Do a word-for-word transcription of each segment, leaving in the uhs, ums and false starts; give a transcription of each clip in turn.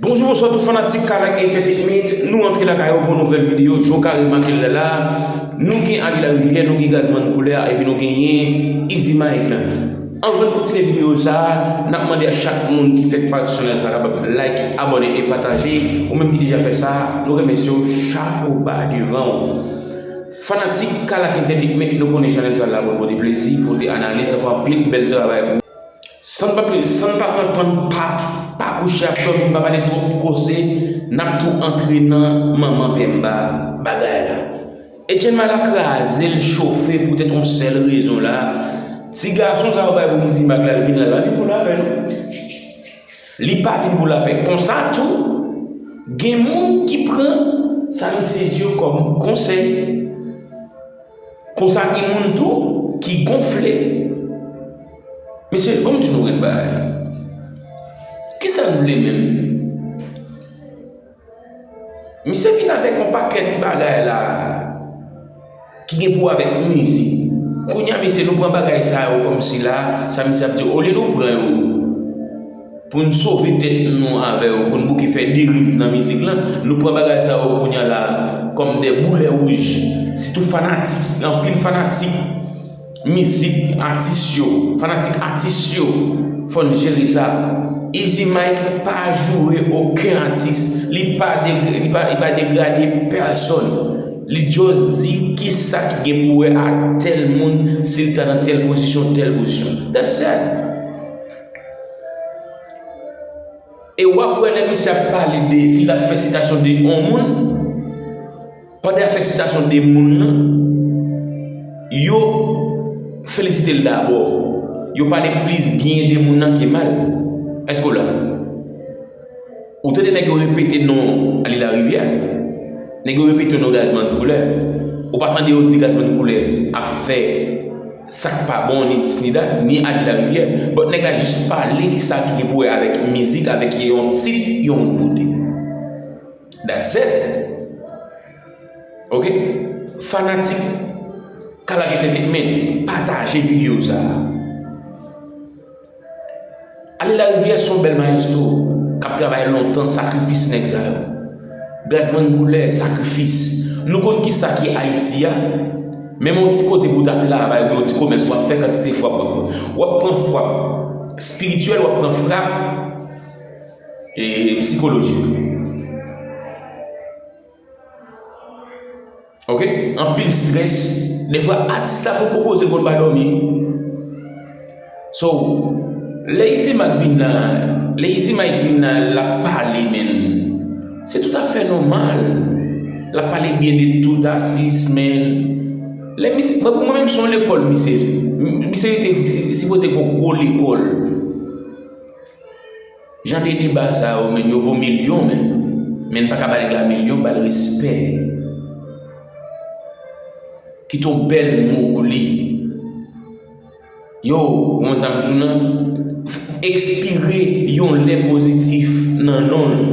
Bonjou, bonswa tout fanatik Kalak Entertainment. Nou antre lakay ou pou nouvèl videyo. Jan w ka remake l la, nou gen Ali Larivière, nou gen Gazman Koulè, epi nou genyen Easy Mike la. Anvan n kontinye videyo sa a, n ap mande a chak moun ki fèk pati chanèl sa a kapab like, abòne e pataje. Ou menm ki deja fè sa, nou remèsye w, chapo ba devan w. Fanatik Kalak Entertainment, nou konnen chanèl sa a la pou pote plezi, pote analiz, anfen anpil bèl travay pou San pa pli, san pa pran tan, pa, pa kouche ap dòmi, pa pale twòp koze, n ap tou antre nan manman penba bagay la. Etienne Mala kraze l, chofe poutèt yon sèl rezon la. Ti gason sa yo bay pou Easy Mike la, l vin la, l pa vin pou lapè non. Li pa vin pou lapè. Konsa tou, gen moun ki pran sa misye di yo kòm konsèy. Konsa gen moun tou ki gonfle. Mesye, ban m di nou yon bagay. Kisa n vle menm? Misye vin avèk yon pakèt bagay la ki gen pou wè avèk mizik. Kounye a, mesye, nou pran bagay sa yo kòmsi la, sa misye ap di, olye nou pran yo pou n sove tèt nou avè yo, pou n bouke fè deriv nan mizik lan, nou pran bagay sa yo kounye a la kòm de boulè wouj. Sitou fanatik, anpil fanatik mizik atis yo, fanatik atis yo, fò n jere sa. Easy Mike pa joure okenn atis, li pa deg-, li pa, li pa degrade pèsòn. Li just di kisa ki gen pou wè a tèl moun, si l ta nan tèl pozisyon, tèl pozisyon. That's it. E w ap wè lè misye ap pale de, si l ap fè sitasyon de yon moun, pandan y ap fè sitasyon de moun nan, yo felisite l dabò. Yo pale plis byen de moun nan ke mal. Èske w la? Ou tande nèg yo repete non Ali Larivière? Nèg yo repete non Gazman Koulè? Ou pa tande yo di Gazman Koulè ap fè sa k pa bon, ni dis ni dat, ni Ali Larivière. But nèg la jis pale ki sa ki gen pou wè avèk mizik, avèk yon tit yon moun pote. That's it. Ok? Fanatik Kalak Entertainment, pataje videyo sa a. Ali Larivière se yon bèl mayestwo k ap travay lontan, sakrifis nèg sa yo. Gazman Koulè, sakrifis. Nou konn kisa ki Ayiti a. Menm yon ti kote pou w ta travay, oubyen yon ti komès w ap fè, kantite frap w ap pran. W ap pran frap espirityèl, w ap pran frap, e, sikolojik. Ok? Anpil strès. Defwa, atis la poko poze l konn pa dòmi. So, lè Easy Mike vin la, lè Easy Mike vin la, l ap pale, men se toutafè nòmal. L ap pale byen de tout atis, men lè misye, mwen, pou mwen menm, se yon lekòl, misye, misye te si-, sipoze gen yon gwo lekòl. Jan de deba sa yo, men yo vo milyon, men, men n pa ka ba nèg la milyon, ba l respè. Kite yon bèl mo pou li. Yo, ou konn sa m di w nan? Ekspire yon lè pozitif nan non l.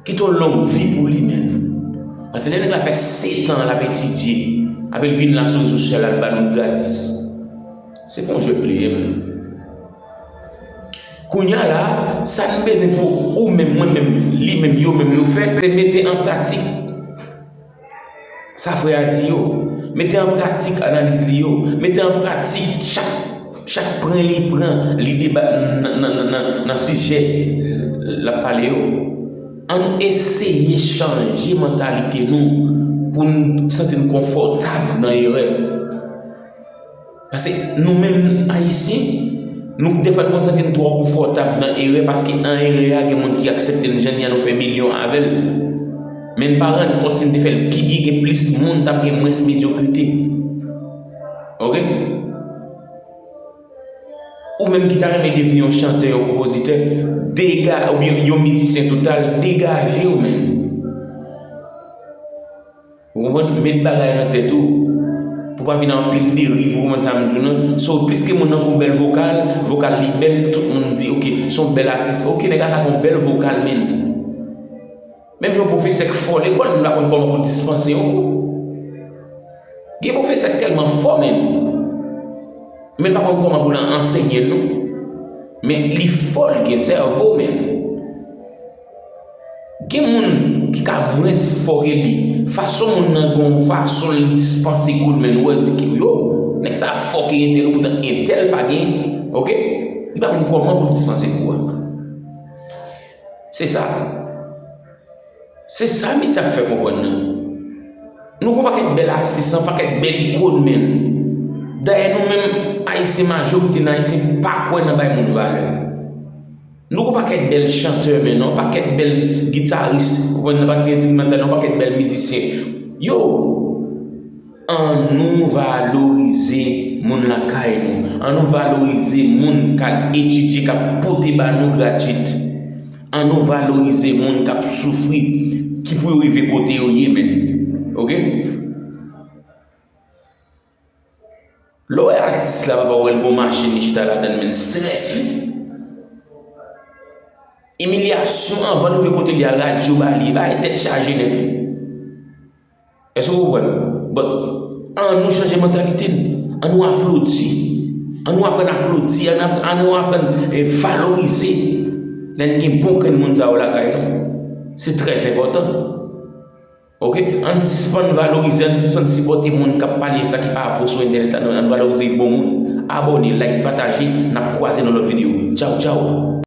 Kite yon long vi pou li, men. Paske lè nèg la fè sèt an l ap etidye, apre l vin la sou rezo sosyal la, l ba nou gratis. Se pa yon jwèt li ye, men. Kounye a la, sa n bezwen pou ou menm, mwen menm, li menm, yo menm nou fè, se mete an pratik sa frè a di yo. Mete an pratik analiz li yo. Mete an pratik chak, chak pwen li pran, li deba nan, nan, nan, nan, nan sijè l ap pale yo. Ann eseye chanje mantalite nou pou n santi n konfòtab nan erè. Paske nou menm Ayisyen, nou defwa nou konn santi n twò konfòtab nan erè, paske nan erè a gen moun ki aksepte n jan n ye a, nou fè milyon avè l. Men n pa rann kont si n te fè l pi byen, gen plis moun, t ap gen mwens medyokrite. Ok? Ou menm ki ta renmen devni yon chantè, yon konpozitè, dega-, oubyen yon mizisyen total, degaje w, men. Ou konprann? Met bagay nan tèt ou. Pou pa vin anpil deriv, ou konprann sa m di w nan? So, pliske moun nan gon bèl vokal, vokal li bèl, tout moun di, ok, se yon bèl atis. Ok, nèg la ka gon bèl vokal, men. Menm jan yon pwofesè k fò lekòl, men l pa konn kòman pou l dispanse yon kou. Gen pwofesè k tèlman fò, men. Men l pa konn kòman pou l ansenye l, non. Men li fò, l gen sèvo, men. Gen moun ki ka mwens fò ke li. Fason moun nan gen yon fason li dispanse koudmen, ou wè, di ke, yo, nèg sa fò ke entèl, poutan entèl pa gen, oke? Li pa konn kòman pou l dispanse kou a. Se sa. Se sa misye ap fè konprann nan. Nou gon pakèt bèl atis, yon pakèt bèl ikòn, men dayè nou menm Ayisyen, majorite nan Ayisyen pa kwè nan bay moun valè. Nou gon pakèt bèl chantè, men yon pakèt bèl gitaris, ou konprann, nan pati enstrimantal, yon pakèt bèl mizisyen. Yo, annou valorize moun lakay nou. Annou valorize moun k al etidye, k ap pote ba nou gratwit. Annou valorize moun k ap soufri, ki pou yo rive kote yo ye, men. Oke? Lè w wè atis la, papa, w wè l gon machin, li chita ladan l, men strès, wi. Imilyasyon anvan l rive kote li a, radyo ba li, bagay tèt chaje nèt, wi. Èske w konprann? But, annou chanje mantalite n. Annou aplodi. Annou aprann aplodi. Ann ap-, annou aprann, eh, valorize. Lè n gen bon grenn moun sa yo lakay nou. Se trè enpòtan. Oke? Ann sispann valorize, ann sispann sipòte moun k ap pale sa ki pa vo sou entènèt la, non, ann valorize bon moun. Abòne, like, pataje, n ap kwaze nan lòt videyo. Tchaw, tchaw!